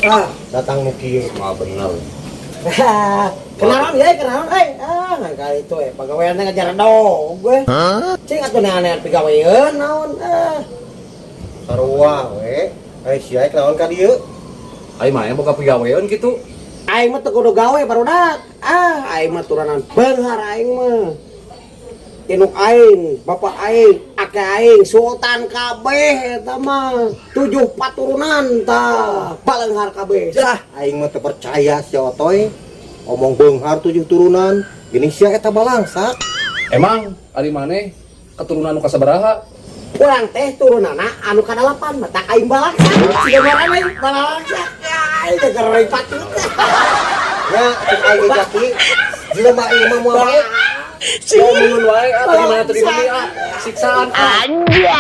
Ah, datang nu kieu. Mah bener. Kenalan ya, kenalan eh. Ah, ngan kali itu eh pagawean teh ngajar dog gue. Cing atuh neangan pigawean naon ah. Sarua we. Ai sia naon ka dieu? Ai mah boga pigawean kitu. Aing mah teu kudu gawe barudak. Ah, aing mah turunan beunghar aing mah. Induk aing, bapak aing, ake aing, sultan kabeh eta mah. Tujuh paturunan tah, baleunghar kabeh. Jah, aing mah teu percaya si Otoy. Omong beunghar tujuh turunan, gini sia eta balangsak. Emang ari maneh keturunan nu kasabaraha? Urang teh turunana anu kadalapan, matak aing balangsak. Siga marane balangsak. Aing teh gereng patut. Ya, cek aing ge jaki. Jelema ieu mah moal bae. Ngomongin wae ah, tadi mana tadi mana ah. Siksaan ah. Anjay.